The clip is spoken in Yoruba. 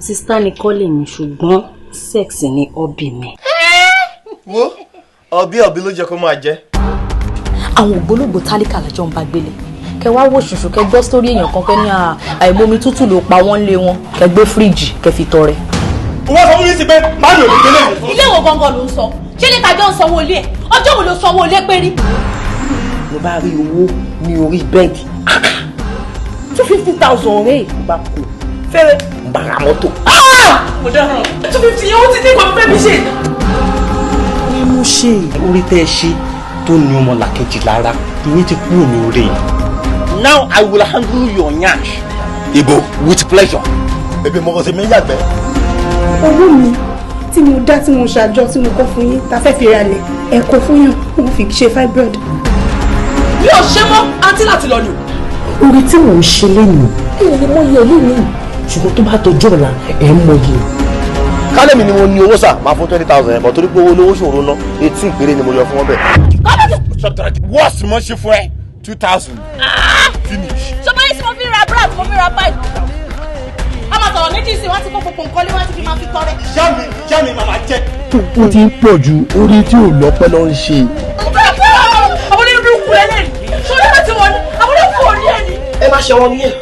Sister Nicole mi, ṣùgbọ́n sex ni hobby mi. Wo ọbí ọbí ló jẹ kó máa jẹ. Àwọn ògbólógbò tálíkà lọ́jọ́ ń bá gbélé. Kẹ wá wò ṣùṣù, kẹ gbọ́ sórí èèyàn kan, kẹ ní àìmomi tútù ló pa wọ́n lé wọn, kẹ gbé fíríjì, kẹ fi tọrẹ. Wọ́n sọ fún mi sí pé má lò ní gbélé mi. Ilé wo gangan ló ń sọ? Ṣé lè tàjọ ń sanwó ilé ẹ? Ọjọ́ wo ló sanwó ilé pé rí? Mo bá rí owó ní orí bẹ́ẹ̀dì, 250,000 rẹ̀ mo bá kó fẹ́rẹ́, mo bá ra mọ́tò. Mo dáràn, 250 yẹn, ó ti ní nǹkan fẹ́ mi ṣe. Ní mo ṣe orí tẹ́ ẹ ṣe tó ní ọmọ làkejì lára, ìyẹn ti kúrò ní orí yìí. Now I will handle your yansh. Ibo? With pleasure. Ebi mo kò sí mi yàgbẹ́. Owó mi tí mo dá, tí mo ṣàjọ, tí mo kọ́ fún yín, ta fẹ́ fi ralẹ̀, ẹ̀kọ́ fún yàn, mo fi ṣe fibroid. Mi ò ṣe mọ́, àǹtí láti lọ ni o. Orí tí mò ń ṣe lẹ́nu, ẹ lè mọ iye lẹ́nu, ṣùgbọ́n tó bá tọjọ́ ọ̀la, ẹ̀ ń mọ iye. Kálẹ̀mí ni mo ní owó sà máa fún 20,000 yẹn bọ̀, torí pé owó olówó ṣòro ná, 18 péré ni mo yọ fún wọn bẹ́ẹ̀. Worst mo ṣe fún ẹ, 2,000 finish. Ṣọmọ yìí tí mo fi ra bra, tí mo fi ra báyìí, a máa sọ̀rọ̀ méjì sí, wọ́n ti kó gbogbo nǹkan lé, wọ́n ti fi máa fi tọrẹ. Ìyá mi, ìyá mi màmá jẹ. Ó ti ń pọ̀ ju orí tí ò lọ́pẹ́ ló ń ṣe. Àwọn onírúurú lẹ́lẹ̀ ṣọlá tí wọ́n ní àwọn onírúurú ní ẹni. Ẹ má ṣe wọn nìyẹn.